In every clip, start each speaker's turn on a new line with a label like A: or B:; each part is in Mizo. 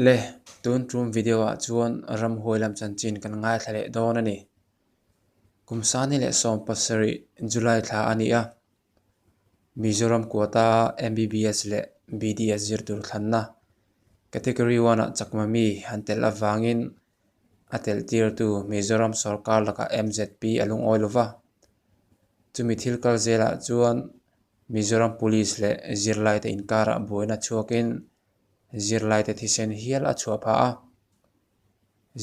A: Le, tun tum video ah chuan ramhuai lam chanchin kan ngaithla leh dawn a ni. Kum sani leh 17 July thla a ni a, Mizoram quota MBBS leh BDS zir tur thlanna Category one ah chakma mi an telh avangin a telh tirtu Mizoram sorkar lakah MZP a lungawi lo va. Chumi thil kal zelah chuan Mizoram Police leh zirlaite inkarah buaina chhuakin zirlaite thisen hial a chhuah phah a.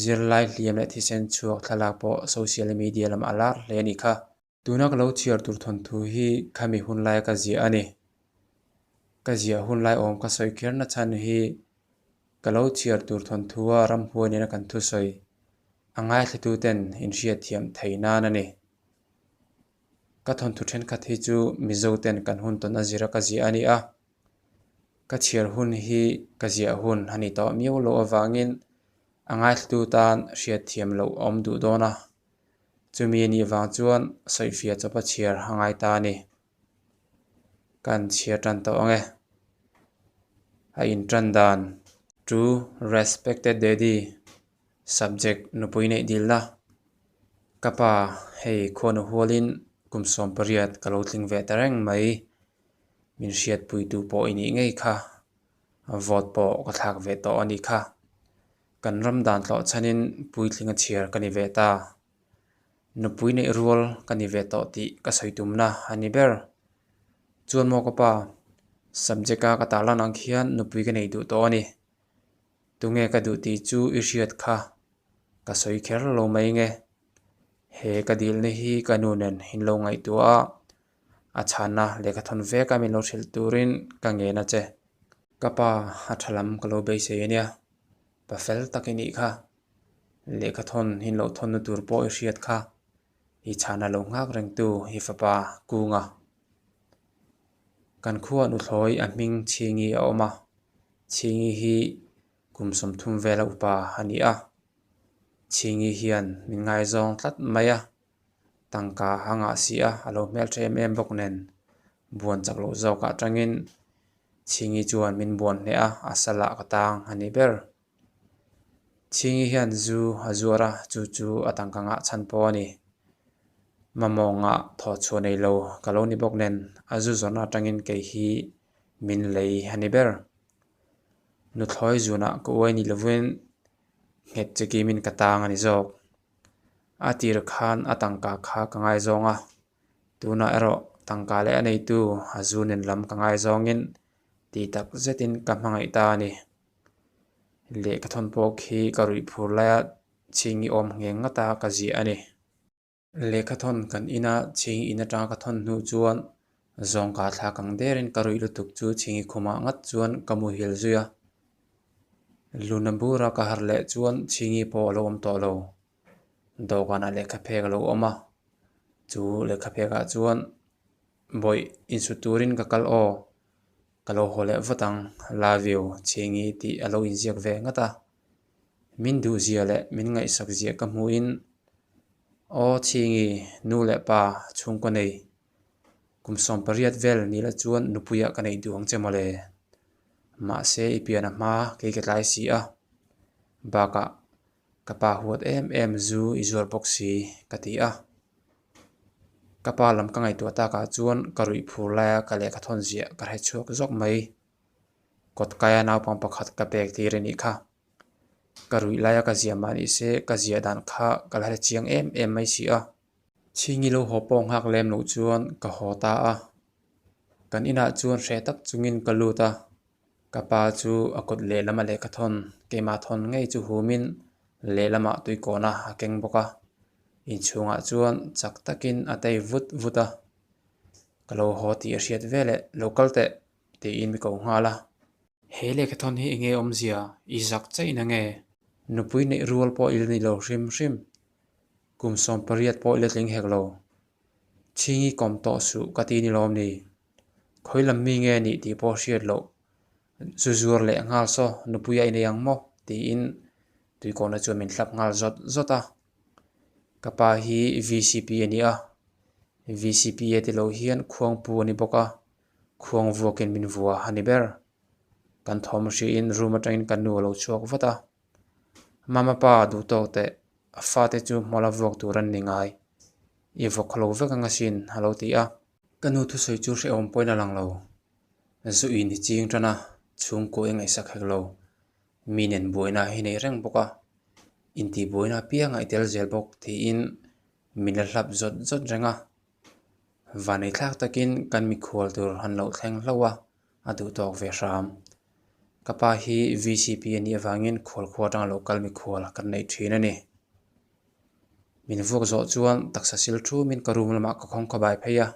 A: Zirlai hliam leh thisen chhuak thlalak pawh social media lamah a lar hle a nih kha. Tuna ka lo chhiar tur thawnthu hi khami hun laia ka ziah a ni. Ka ziah hun lai awm ka sawi kher na chhan hi ka lo chhiar tur thawnthua ramhuai nena kan thusawi a ngaithlatuten inhriatthiam thei nan a ni. Ka thawnthu thenkhat hi chu Mizoten kan hun tawn a zira ka ziah a ni a. Ka chhiar hun hi ka ziah hun a ni tawh miau loh avangin a ngaithlatu tan hriatthiam loh a awm duh dawn a. Chumi a nih vang chuan sawifiah chawpa chhiar a ngai ta a ni. Kan chhiar tan tawh ang e. A intan dan, To respected daddy, subject nupui neih dilna, ka pa hei khuanu hualin kum 18 ka lo tling ve ta reng mai, min hriatpuitu pawh i nih ngei kha, vote pawh ka thlak ve tawh a nih kha. Kan ram dan tlawh chhanin puitling a chhiar ka ni ve ta. Nupui neih rual ka ni ve tawh tih ka sawi tumna a ni ber. Chuan maw ka pa, subject a ka tarlan ang khian nupui ka nei duh tawh a ni. Tunge ka duh tih chu i hriat kha ka sawi kher lo mai nge. He ka dilna hi ka nu nen in lo ngaihtuah a, a chhanna lehkha thawn vek a min lo hrilh turin ka ngen a che. Ka pa a tha lam ka lo beisei a nia, pa fel tak i nih kha. Lehkha thawn in loh thawnna tur pawh i hriat kha, i chhana lo nghak rengtu i fapa Kunga. Kan khua nuthlawi a hming Chhingi a awm a, Chhingi hi kum 30 vela upa a ni a. Chhingi hian min ngaizawng tlat mai a, tangka a ngah si a, a lo hmeltha em em bawk nen buan chak loh zawkah atangin Chhingi chuan min buan hneh a, a salah ka tang a ni ber. Chhingi hian zu a zuar a, chu chu a tangka ngah chhan pawh a ni. Mamawh ngah thawhchhuah nei lo ka lo ni bawk nen a zu zawrhna atangin kei hi min lei a ni ber. Nuthlawi zunah ka uai ni lovin nghet chikimin ka tang a ni zawk. A tir khan a tangka kha ka ngaizawng a, tunah erawh tangka leh a neitu a zu nen lam ka ngaizawngin ti tak zetin ka hmangaih ta a ni. Lehkha thawn pawh khi ka ruih phur laia chhingi awm ngheng ngata ka ziah a ni. Lehkha thawn kan ina chhingi in atanga ka thawn hnu chuan zawngka thlak ang derin ka ruih lutuk chu chhingi khumah ngat chuan ka muhil zui a. Luna bura ka harh leh chuan chhingi pawh a lo awm tawh lo. Dawhkanah lehkha phek a lo awm a, chu lehkha phekah chuan bawih insut turin ka kal aw, ka lo haw leh vat ang love you chhingi tih a lo inziak ve ngat a. Min duh zia leh min ngaihsak zia ka hmuhin aw chhingi nu leh pa chhungkaw nei kum 18 vel ni la chuan nupuiah ka neih duh ang che mawle. Mahse i pian a hma kei ka tlai si a, bakah ka pa huat em em zu i zuar bawk si ka ti a. Ka pa lam ka ngaihtuah takah chuan ka ruih phur laia ka lehkha thawn ziah ka hre chhuak zawk mai. Kawt kaia naupang pakhat ka pek tir a nih kha. Ka ruih laia ka ziah mah ni se ka ziah dan kha ka la hre chiang em em mai si a. Chhingi lo haw pawh nghak lem loh chuan ka haw ta a. Kan inah chuan hreh tak chungin ka lut a. Ka pa chu a kut lehlam a lehkha thawn, keimah thawn ngei chu humin lehlamah tuikawna a keng bawk a. Inchhungah chuan chak takin a tei vut vut a. Ka lo haw tih a hriat veleh lo kal teh tiin mi ko nghal a. He lehkha thawn hi enge awmzia i zak chaih na nge? Nupui neih rual pawh i la ni lo hrim hrim. Kum 18 pawh i la tling hek lo. Chhingi kawm tawh suh ka ti ni lawm ni? Khawi lam mi nge nih tih pawh hriat loh. Zu zuar leh nghal saw nupui a inei ang maw? tiin tuikawhna chuan min hlap nghal zawt zawt a. Ka pa hi VCP a ni a, VCP a ti lo hian khuangpu a ni bawk a, khuang vuakin min vua a ni ber. Kan thawm hriin room atangin ka nu a lo chhuak vat a. Mama pa duh tawk teh, a fate chu hmawla vuak tur an ni ngai. I vawk lo vek ang asin a lo ti a. Ka nu thusawi chu hrehawm pawhin a lang lo. Zu in hi ching tan a, chhungkaw i ngaihsak hek lo. Mi nen buaina hi nei reng bawk a, intihbuaina apiangah i tel zel bawk tiin min la hlap zawt zawt reng a. Vanneithlak takin kan mikhual tur han loh thleng hlauh a, a duh tawk ve hram. Ka pa hi VCP a nih avangin khualkhua atanga lo kal mikhual kan neih thin a ni. Min vuak zawh chuan taksa sil thumin ka room lamah ka khawng khaw bai phei a.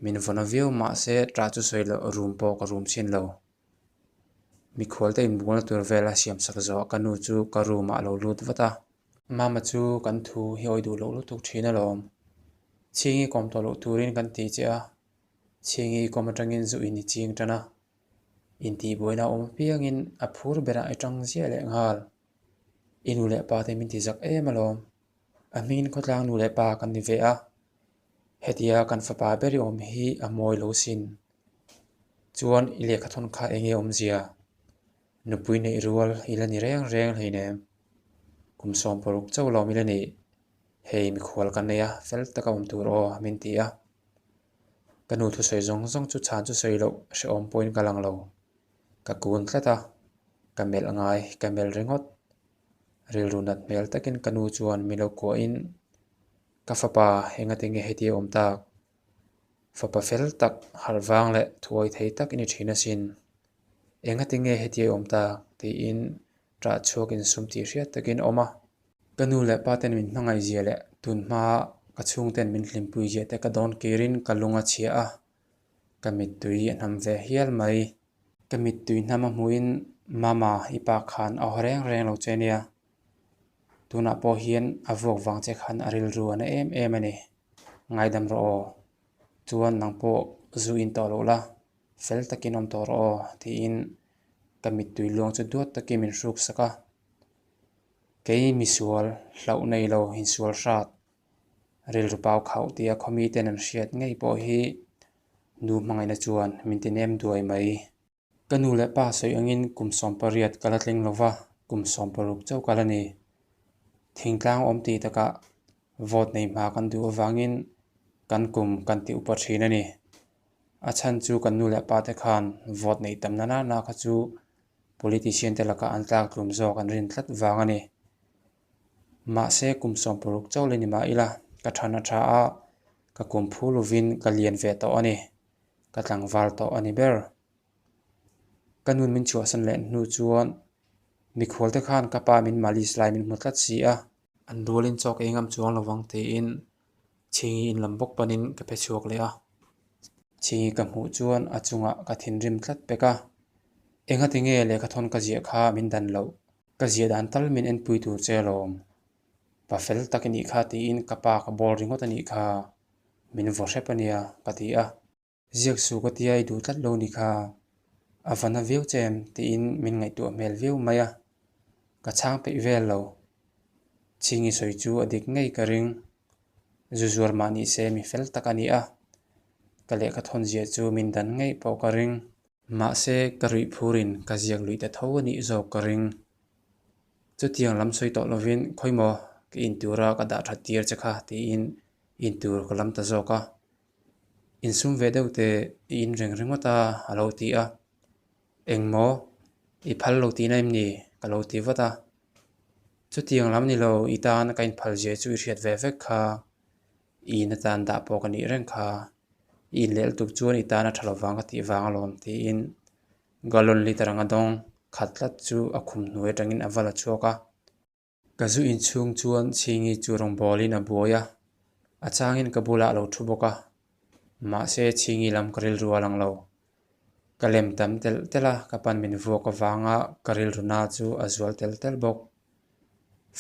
A: Min vawna viau mahse ṭah chu sawi loh room pawh ka room chhin lo. Mikhual te inbualna tur vel a siam sak zawh ka nu chu ka room ah a lo lut vat a. Mama chu kan thu hi awi duh loh lutuk thin alawm. Chhingi kawm tawh loh turin kan ti che a, Chhingi kawm atangin zu in i ching tan a. Intihbuaina a awm apiangin a phur berah i tang ziah leh nghal. I nu leh pa te min ti zak em alawm. A hmingin khawtlang nu leh pa kan ni ve a. Hetia kan fapa ber i awm hi a mawi lo sin. Chuan i lehkha thawn kha eng nge awmzia? Nupui neih rual i la ni reng reng hleinem. Kum 16 chauh lawm i la nih. Hei mikhual ka nei a, fel taka awm tur aw min ti a. Ka nu thusawi zawng zawng chu chhan chu sawi loh hrehawm pawhin ka lang lo. Ka kun tlat a, ka melh ngai, ka melh ringawt. Rilru nat hmel takin ka nu chuan min lo kuahin, Ka fapa, engati nge heti a awm tak? Fapa fel tak, harh vang leh thuawi thei tak i ni thin asin. Engati nge heti a awm tak? tiin ṭah chhuak insum tih hriat takin a awm a. Ka nu leh pa ten min hmangaih zia leh tun hma ka chhungten min hlimpui zia te ka dawn kirin ka lung a chhia a, ka mittui a hnam ve hial mai. Ka mittui hnam a hmuhin Mama i pa khan a haw reng reng lo che nia. Tunah pawh hian a vuak vang che khan a rilru a na em em a ni. Ngaidam rawh aw. Chuan nang pawh zu in tawh loh la, fel takin awm tawh rawh aw tiin ka mittui luang chu duat takin min hruk sak a. Kei misual hlauh nei lo insual hrat rilru pau khauh tia khawmi ten an hriat ngei pawh hi nu hmangaihna chuan min ti nem duai mai. Ka nu leh pa sawi angin kum 18 ka la tling lo va, kum 16 chauh ka la ni. Thingtlang awm tih takah vote nei hma kan duh avangin kan kum kan ti upa thin a ni. A chhan chu kan nu leh pa te khan vote neih tam na nana kha chu politician te lakah an tlak tlum zawk an rin tlat vang a ni. Mahse kum 16 chauh la ni mah ila ka than a tha a, ka kum phu lovin ka lian ve tawh a ni. Ka tlangval tawh a ni ber. Ka nun min chhuahsan leh hnu chuan mikhual te khan ka pa min malis lai min hmu tlat si a. An rualin chawk ei ngam chuang lovang tiin Chhingi in lam bawk panin ka pe chhuak leh a. Chhingi ka hmuh chuan a chungah ka thinrim tlat pek a. Engati nge lehkhathawn ka ziah kha min dan loh? Ka ziah dan tal min enpui tur che alawm. Pa fel tak i nih kha tiin ka pa ka bawl ringawt a nih kha. Min vaw hrep a nia ka ti a. Ziak su ka tia i duh tlat lo ni kha. A va na viau che em tiin min ngaihtuah hmel viau mai a. Ka chhang peih vel lo. Chhingi sawi chu a dik ngei ka ring. Zu zuar mah ni se mi fel tak a ni a. Ka lehkha thawn ziah chu min dan ngei pawh ka ring. Mahse ka ruih phurin ka ziak luih ta tho a nih zawk ka ring. Chutiang lam sawi tawh lovin khawimaw ka intura ka dah that tir che kha tiin intur ka lam ta zawk a. Insum ve deuh teh i in reng ringawt a a lo ti a. Engmaw? I phal lo tihna em ni? Ka lo ti vat a. Chutiang lam ni lo i tan ka inphal zia chu i hriat ve vek kha. I in atan dah pawh ka nih reng kha. I inleh lutuk chuan i tan a tha lovang ka tih vang alawm tiin gallon liter anga dawng khat tlat chu a khum hnuai atangin a va la chhuak a. Ka zu inchhung chuan Chhingi chu rawngbawlin a buai a, a changin ka bulah a lo thu bawk a. Mahse Chhingi lam ka rilru a lang lo. Ka lem tam telh telh a, ka pan min vuak avanga ka rilru na chu a zual telh telh bawk.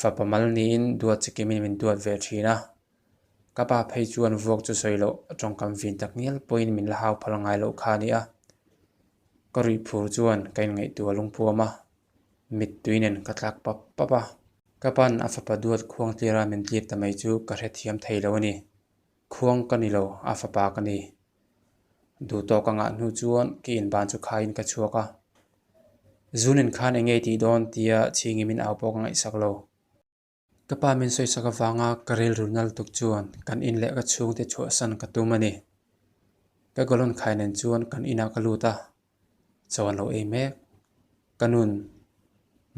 A: Fapa mal niin duat chikimin min duat ve thin a. Ka pa phei chuan vuak chu sawi loh tawngkam vin tak ngial pawhin min la hau phal ngai loh kha a ni a. Ka ruih phur chuan ka inngaihtuah lungpuam a. Mittui nen ka tlak pap pap a. Ka pan a fapa duat khuang tlira min tlip ta mai chu ka hrethiam thei lo a ni. Khuang ka ni lo, a fapa ka ni. Duhtawk ka ngah hnu chuan ka inban chu khaiin ka chhuak a. Zunin khan eng nge i tih dawn tia Chhingi min au pawh ka ngaihsak lo. Ka pa min sawisak avanga ka rilru nal tuk chuan kan in leh ka chhungte chhuahsan ka tum a ni. Ka gallon khai nen chuan kan inah ka lut a, chaw an lo ei mek. Ka nun,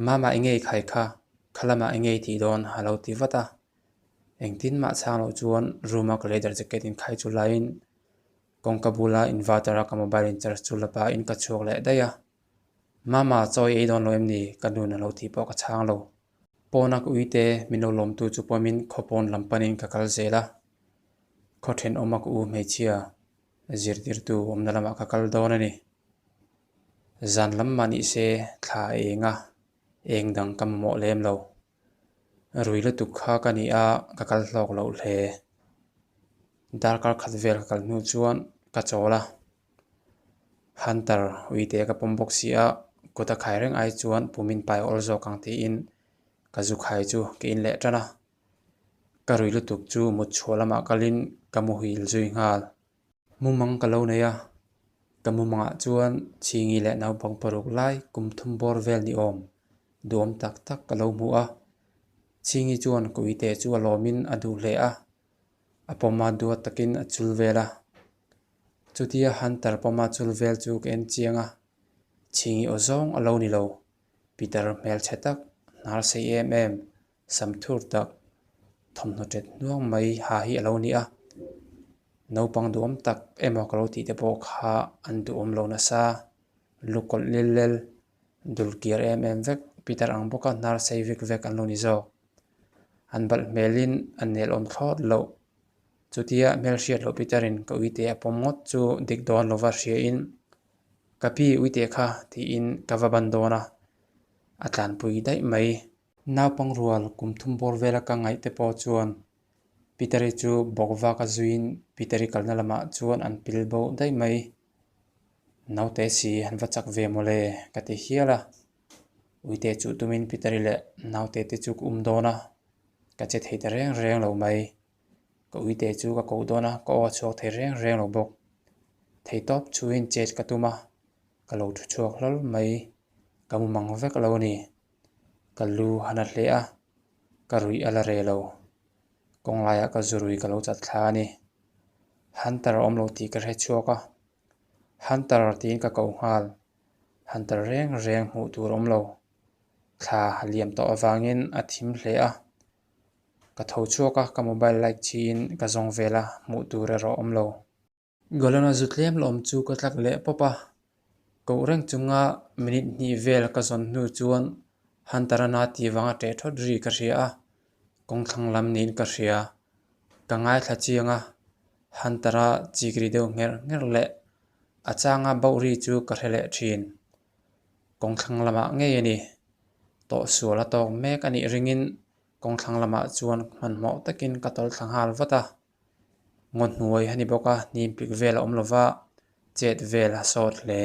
A: Mama eng nge i khai kha, kha lamah eng nge i tih dawn a lo ti vat a. Engtin mah chhang loh chuan room a ka leather jacket inkhai chu laiin kawngka bula inverter a ka mobile in charge chu la pahin ka chhuak leh daih a. Mama, chaw i ei dawn lo em ni? Ka nun a lo tih pawh ka chhang lo. Pawna ka uite min lo lawmtu chu pawmin khaw pawn lam panin ka kal zel a. Khaw thenawma ka u hmeichhia zirtirtu awmna lamah ka kal dawn a ni. Zan lam mah nih se thla a eng a, eng dang ka mamawh lem lo. Rui lutuk kha ka ni a, ka kal hlawk loh hle. Darkar khat vel ka kal hnu chuan ka chawl a. Hunter uite ka pawm bawk si a, kut a khai reng ai chuan pumin pai awl zawk ang tiin ka zu khai chu ka in leh tan a. Ka rui lutuk chu mut chhuah lamah kalin ka muhil zui nghal. Mumang ka lo nei a, ka mumangah chuan Chhingi leh naupang paruk lai kum thum bawr vel ni awm duhawm tak tak ka lo hmu a. Chhingi chuan ka uite chu a lawmin a duh hle a, a pawma duat takin a chul vel a. Chutia Hunter pawma chul vel chu ka en chiang a, Chhingi aw zawng a lo ni lo, Peter hmelchhe tak, hnar sei em em, sam thur tak, thawmhnaw ṭet hnuang mai ha hi a lo ni a. Naupang duhawm tak emaw ka lo tih te pawh kha an duhawm lo nasa, lu kawlh lel lel, dul kiar em em vek, Peter ang bawka hnar sei vek vek an lo ni zawk. An balh hmelin an nelawm thlawt loh. Chutia hmelhriat loh Peter-in ka uite a pawm ngawt chu dik dawn lova hriain, Ka pi uite kha tiin ka va ban dawn a, a tlanpui daih mai. Naupang rual kum thum bawr vela ka ngaih te pawh chuan Peter-i chu bawk vak a zuiin Peter-i kalna lamah chuan an pil bo daih mai. Naute si an va chak ve mawle ka ti hial a. Uite chu tumin Peter-i leh naute te chu ka um dawn a, ka che thei ta reng reng lo mai. Ka uite chu ka koh dawn a, ka aw a chhuak thei reng reng lo bawk. Theitawp chhuin chet ka tum a, ka lo thu chhuak hlawl mai. Ka mu mang vek lo a ni. Ka lu a na hle a, ka ruih a la re lo. Kawng laiah ka zu rui ka lo chat thla a ni. Hunter a awm lo tih ka hre chhuak a, Hunter tiin ka koh nghal. Hunter reng reng hmuh tur a awm lo. Thla a liam tawh avangin a thim hle a. Ka tho chhuak a, ka mobile light chhiin ka zawng vel a, hmuh tur erawh a awm lo. Gallon-a zu tlem la awm chu ka tlak leh pawp a, koh reng chunga minute hnih vel ka zawn hnu chuan Hunter-a na tih vanga ṭeh ṭhawt ri ka hria a, kawngthlang lam niin ka hria. Ka ngaithla chiang a, Hunter-a chik ri deuh ngher ngher leh a changa bauh ri chu ka hre leh ṭhin. Kawngthlang lamah ngei a ni. Tawhsual a tawk mek a nih ringin kawngthlang lamah chuan hmanhmawh takin ka tawlh thla nghal vat a. Ngaw hnuai a ni bawk a, hnim pik vel a awm lo va, chet vel a sawt hle.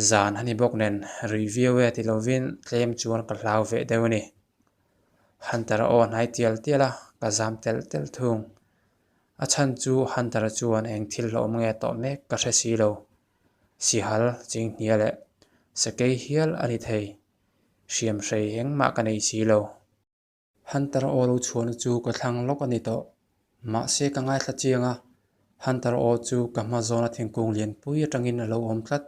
A: Zan a ni bawk nen rui viau e ti lovin tlem chuan ka hlau veh deuh a ni. Hunter-a aw hnai tial tial a, ka zam telh telh thung. A chhan chu Hunter-a chuan eng thil hlauhawm nge tawh mek ka hre si lo. Sihal, chinghnia leh sakei hial a ni thei. Hriamhrei engmah ka nei si lo. Hunter aw lo chhuahna chu ka thlang lawk a ni tawh. Mahse ka ngaithla chiang a, Hunter aw chu ka hma zawna thingkung lianpui atangin a lo awm tlat.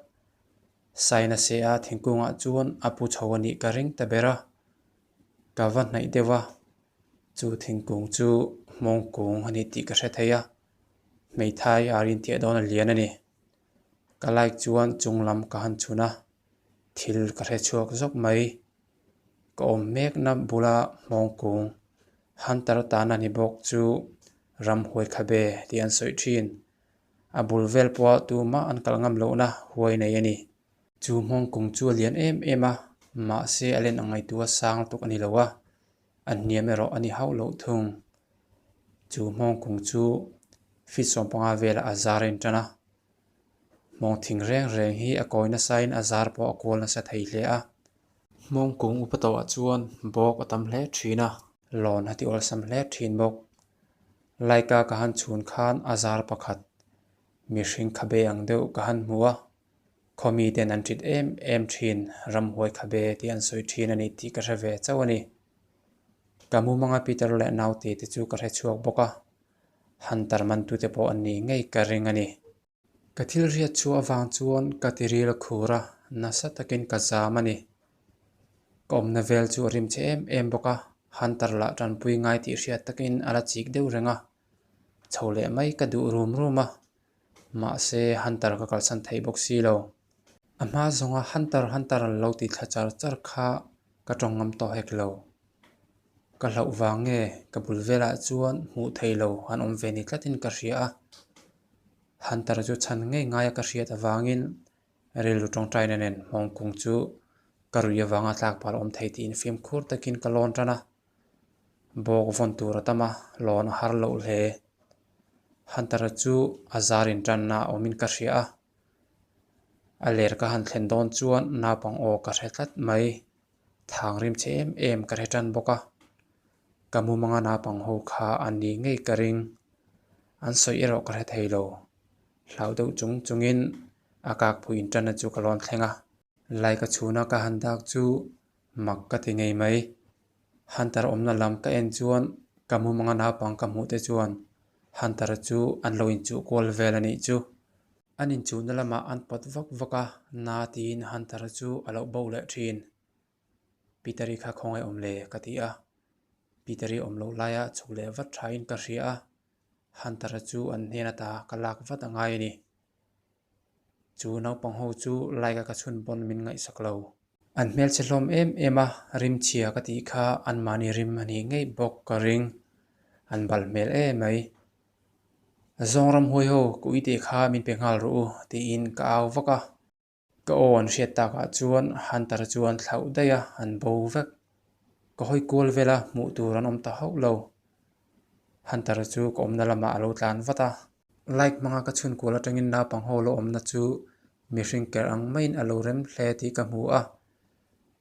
A: Saina se a thingkungah chuan a pu chho a nih ka ring ta ber a. Ka va hnaih deuh a, chu thingkung chu hmawngkung a ni tih ka hre thei a, hmeithai a rintiah dawn a lian a ni. Ka like chuan chunglam ka han chhun a, thil ka hre chhuak zawk mai. Ka awm mekna bula hmawngkung Hunter tana ni bawk chu ramhuai khabe tih an sawi thin. A bul vel pawha tumah an kalh ngam lohna huai nei a ni. Chu hmawngkung chu a lian em em a, mahse a len ang ngaihtuah sang lutuk a ni lo a, a hniam erawh a ni hauh loh thung. Chu hmawngkung chu feet 15 velah a zar a intan a. Hmawng thing reng reng hi a kawi nasain a zar pawh a kual nasa thei hle a. Hmawng kung upa tawhah chuan bawk a tam hle thin a. Lawn a ti awlsam hle thin bawk. Laika ka han chhun khan a zar pakhat mihring khabe ang deuh ka han hmu a. Khaw miten an ṭit em em ṭhin, ramhuai khabe tih an sawi ṭhin a ni tih ka hre ve chauh a ni. Ka mumanga Peter leh naute te chu ka hre chhuak bawk a, Hunter mantute pawh an nih ngei ka ring a ni. Ka thil hriat chhuah avang chuan ka tiril a khur a, nasa takin ka zam a ni. Ka awmna vel chu a rim che em em bawk a, Hunter lah tanpui ngai tih hriat takin a la chik deuh reng a, chho leh mai ka duh rum rum a, mahse Hunter ka kalsan thei bawk si lo. A hma zawnga Hunter Hunter an lo ti thla char char kha ka tawng ngam tawh hek lo. Ka hlauh vang nge ka bul velah chuan hmuh theih lo an awm ve ni tlatin ka hria a. Hunter chu chhan ngei ngaia ka hriat avangin rilru tawngtaina nen hmawng kung chu ka rui avanga tlak pal awm thei tiin fimkhur takin ka lawn tan a. Bawk vawn tur a tam a, lawn a har loh hle. Hunter-a chu a zar intanna a awmin ka hria a. A ler ka han thlen dawn chuan naupang aw ka hre tlat mai. Thang rim che em em ka hre tan bawk a. Ka mumanga naupang ho kha an ni ngei ka ring. An sawi erawh ka hre thei lo. Hlau deuh chung chungin a kakpui intanna chu ka lawn thleng a. Lai ka chhuna ka han dak chu mak ka ti ngei mai. Hunter awmna lam ka en chuan ka mumanga naupang ka hmuh te chuan Hunter chu an lo inchuh kual vel a nih chu. An inchuhna lamah an pawt vak vak a, na tiin Hunter chu a lo bo leh thin. Peter-i kha khawngaih awm le ka ti a. Peter-i awm loh laia chhuk leh vat thain ka hria a, Hunter-a chu an hnen ata ka lak vat a ngai a ni. Chu naupang ho chu like a ka chhun pawn min ngaihsak lo. An hmelchhe hlawm em em a, rim chhia ka tih kha anmahni rim a nih ngei bawk ka ring. An bal hmel em mai. Zawng ramhuai ho ka ui teh kha min pe nghal rawh u tiin ka au vak a. Ka aw an hriat takah chuan Hunter chuan thlauh daih a, an bo vek. Ka hawi kual vel a, hmuh tur an awm ta hauh lo. Hunter chu ka awmna lamah a lo tlan vat a. Like hmanga ka chhun kual atangin naupang ho lo awmna chu mihring ker ang maiin a lo rem hle tih ka hmu a.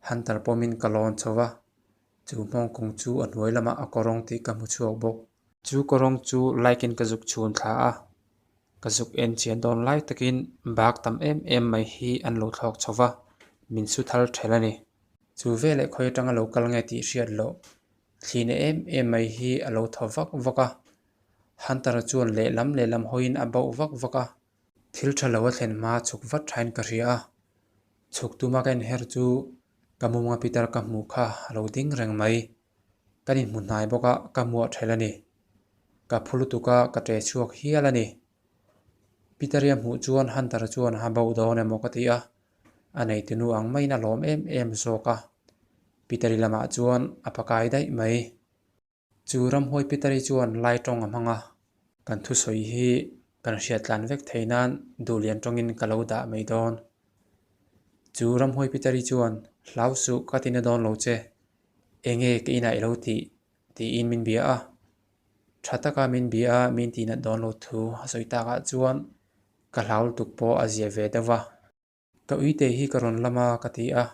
A: Hunter pawmin ka lawn chho va, chu hmawng kung chu a hnuai lamah a kawrawng tih ka hmu chhuak bawk. Chu kawrawng chu like in ka zuk chhun thla a, Ka zuk en chian dawn lai takin bak tam em em mai hi an lo thlawk chho va, min su thal ṭhel a ni. Chu veleh khawi atanga lo kal nge tih hriat loh thlina em em mai hi a lo thaw vak vak a. Hunter-a chuan lehlam lehlam hawiin a bauh vak vak a. Thil ṭha lo a thlen hma chhuk vat ṭhain ka hria a. Chhuk tuma ka inher chu ka mumnga Peter ka hmuh kha a lo ding reng mai. Kan inhmu hnai bawk a, ka hmuah ṭhel a ni. Ka phu lutuk a, ka ṭe chhuak hial a ni. Peter-i a hmuh chuan Hunter-a chuan a bo dawn emaw ka ti a, a neitunu ang maiin a lawm em em zawk a. Peter-i lamah chuan a pakai daih mai. Chu ramhuai Peter-i chuan lai tawng a hmang a, kan thusawi hi kan hriat tlan vek thei nan duhlian tawngin ka lo dah mai dawn. Chu ramhuai Peter-i chuan, Hlau suh ka ti na dawn lo che, Enge ka inah i lo tih? tiin min bia a. Tha taka min bia a, min tihnat dawn lo thu a sawi takah chuan ka hlau lutuk pawh a zia ve deuh va. Ka uite hi ka rawn lam a ka ti a,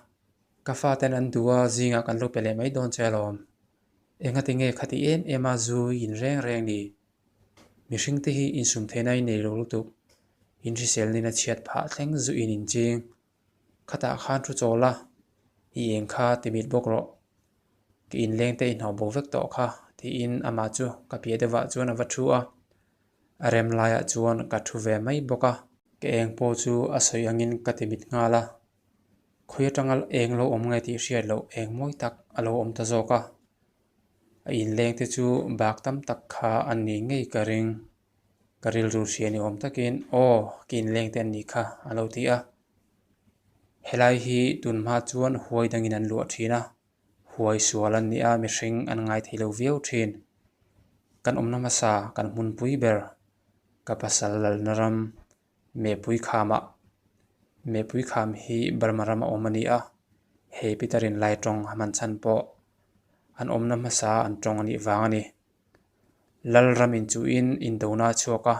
A: ka faten an duh a zingah kan lo pe leh mai dawn che alawm. Engati nge khati em em a zu in reng reng ni? Mihringte hi insum theihna i nei lo lutuk, in hriselnin a chhiat phah thleng zu in inching. Khatah khan thu chawl a, i eng kha ti mit bawk rawh. Ka inleng te i hnawh bo vek tawh kha tiin amah chu ka piah deuhah chuan a va thu a. A rem laiah chuan ka thu ve mai bawk a. Ka eng pawh chu a sawi angin ka ti mit nghal a. Khawi atanga eng lo awm nge tih hriat loh eng mawi tak a lo awm ta zawk a. A inleng te chu bak tam tak kha an nih ngei ka ring. Ka rilru hria ni awm takin, Aw, ka inleng te an nih kha, a lo ti a. Helai hi tun hma chuan huai dangin an luah thin a, huai sual an nih a, mihring an ngai thei lo viau thin. Kan awmna hmasa, kan hmunpui ber, ka pasal lalna ram, Mepui khamah, Mepui kham hi Burma rama awm a ni a, hei Peter-in lai tawng a hman chhan pawh an awmna hmasa an tawng a nih vang a ni. Lalram inchuhin indona a chhuak a,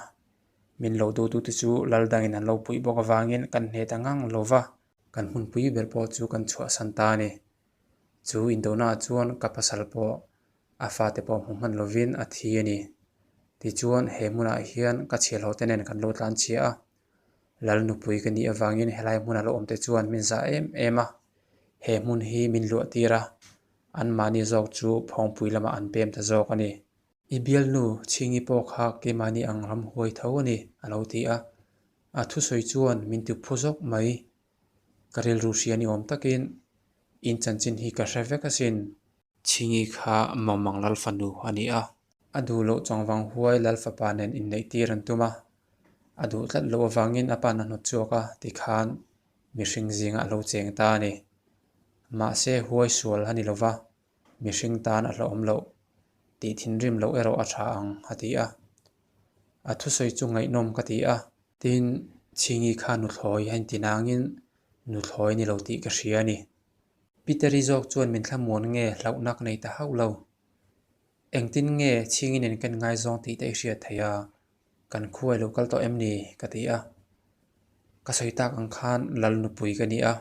A: min lo duhtute chu lal dangin an lo puih bawk avangin kan hneh ta ngang lo va. Kan hmunpui ber pawh chu kan chhuahsan ta a ni. Chu indonaah chuan ka pasal pawh a fate pawh hmu hman lovin a thi a ni. Tichuan he hmunah hian ka chhiahhlawhte nen kan lo tlanchhia a. Lal nupui ka nih avangin helai hmuna lo awmte chuan min zah em em a, he hmun hi min luah tir a, anmahni zawk chu phawngpui lamah an pem ta zawk a ni. I bialnu Chhingi pawh kha keimahni ang ramhuai tho a ni, a lo ti a. A thusawi chuan min ti phu zawk mai. Ka rilru hria ni awm takin in chanchin hi ka hre vek asin. Chhingi kha Mawmang Lal fanu a ni a. A duh loh chawngvang huai Lal fapa nen inneih tir an tum a. A duh tlat loh avangin a pa'n a hnawt chhuak a, tikhan mihring zingah a lo cheng ta a ni. Mahse huai sual a ni lo va, mihring tan a hlauhawm loh tih thinrim loh erawh a tha ang, a ti a. A thusawi chu ngaihnawm ka ti a. Tin, Chhingi kha nuthlawi a inti nangin nuthlawi ni lo tih ka hria a ni. Peter-i zawk chuan min thlamuan nge hlauhna ka nei ta hauh lo. Engtin nge Chhingi nen kan ngaizawng tih te i hriat theih a, kan khuai lo kal tawh em ni? ka ti a. Ka sawi tak ang khan Lal nupui ka ni a,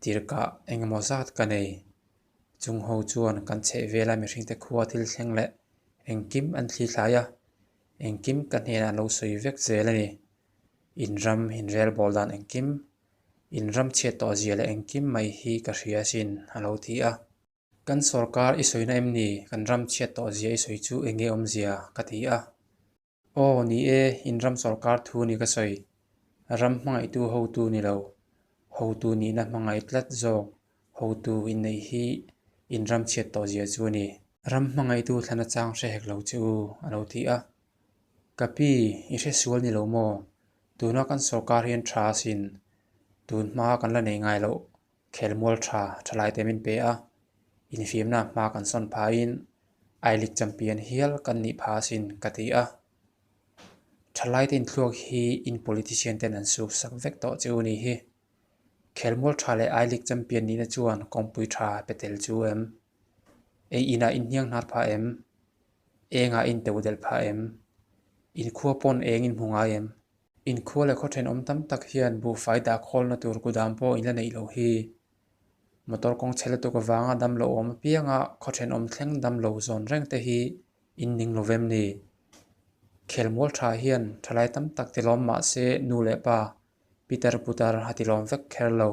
A: tirkah engemaw zat ka nei. Chung ho chuan kan chheh vela mihringte khua thil thleng leh engkim an thli thlai a, engkim ka hnenah an lo sawi vek zel a ni. In ram inrelbawl dan engkim, in ram chhiat tawh zia leh engkim mai hi ka hria asin, a lo ti a. Kan sawrkar i sawina em ni? Kan ram chhiat tawh zia i sawi chu eng nge awmzia? ka ti a. Aw, ni e, in ram sawrkar thu ni ka sawi. Ram hmangaihtu hotu ni lo, hotu nihna hmangaih tlat zawk hotu inneih hi in ram chhiat tawh zia chu a ni. Ram hmangaihtu thlan achang hre hek lo che u, a lo ti a. Ka pi, i hre sual ni lo maw? Tuna kan sawrkar hian tha asin, tun hma kan la nei ngai loh Khelmual tha thalaite min pe a, infiamna hma kan sawn phahin I-League champion hial kan nih pha asin ka ti a. Thalaite inthluak hi in politician ten an suk sak vek tawh che u ni hi. Khelmual tha leh I-League champion nihna chuan kawngpui tha pe tel chu em? Ei inah inhniang hnar phah em? Engah inteuh delh phah em? Inkhua pawn eng in hmu ngai em? Inkhua leh khaw thenawm tam tak hian buhfai dah khawlna tur kudam pawh in la neih loh hi. Motor kawng chhe lutuk avanga damlo awm apianga khaw thenawm thleng damlo zawn reng te hi in ning lo vem ni. Khelmual tha hian thalai tam tak tilawm mah se nu leh pa Peter putar a tilawm vek kher lo.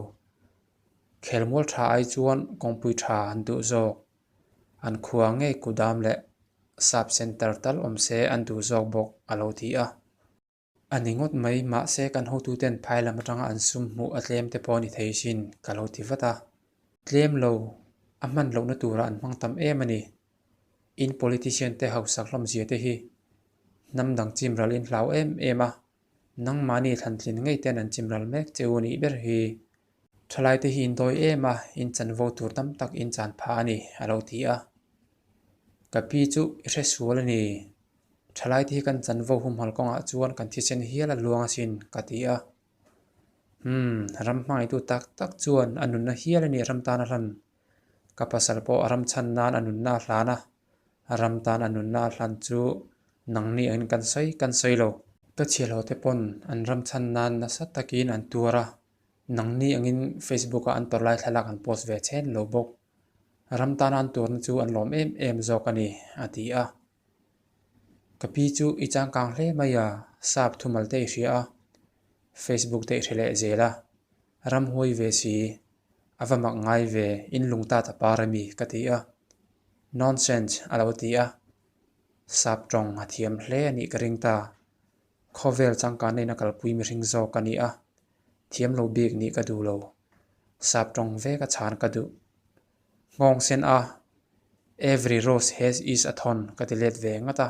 A: Khelmual tha ai chuan kawngpui tha an duh zawk. An khua ngei kudam leh sub center tal awm se an duh zawk bawk a lo ti a. A ni ngawt mai, mahse kan hotuten phai lam atanga an sum hmuh a tlem te pawh a ni thei sin ka lo ti vat a. Tlem lo, a hman lohna turah an hmang tam em a ni. In politician te hausak hlawmzia te hi hnam dang chimral in hlau em em a, nangmahni thlantlin ngei ten an chimral mek che u nih ber hi. Thalaite hi in dawi em a, in chanvo tur tam tak in chan phah a ni, a lo ti a. Ka pi chu i hre sual a ni. Thalaite hi kan chanvo humhal kawngah chuan kan thisen hial a luang asin, ka ti a. Umm, ram hmangaihtu tak tak chuan a nunna hial a ni ram tan a hlan. Ka pasal pawh a ram chhan nan a nunna a hlan a, ram tan a nunna a hlan chu nangni angin kan sawi kan sawi lo. Ka chhiahhlawh te pawn an ram chhan nan nasa takin an tuar a, Nangni angin Facebook ah an tawrh lai thlalak an post ve chhen lo bawk. Ram tana an tuarna chu an lawm em em zawk a ni, a ti a. Ka pi chu i changkang hle mai a, sap thumal te i hria a, Facebook te i hre leh zel a, ram huai ve si, a va mak ngai ve, in lung ta ta par a mi, ka ti a. Nonsense, a lo ti a. Sap tawng a thiam hle a nih ka ring ta. Khawvel changkanna in a kalpui mihring zawk a ni a, thiam lo bik nih ka duh lo. Sap tawng vek a chhan ka duh. Nghawng sen a, Every rose has is a thorn ka ti let ve ngat a.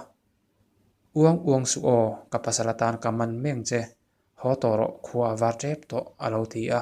A: Uang uang suh aw, ka pasal atan ka man meng che, haw tawh rawh khua a var tep tawh a lo ti a.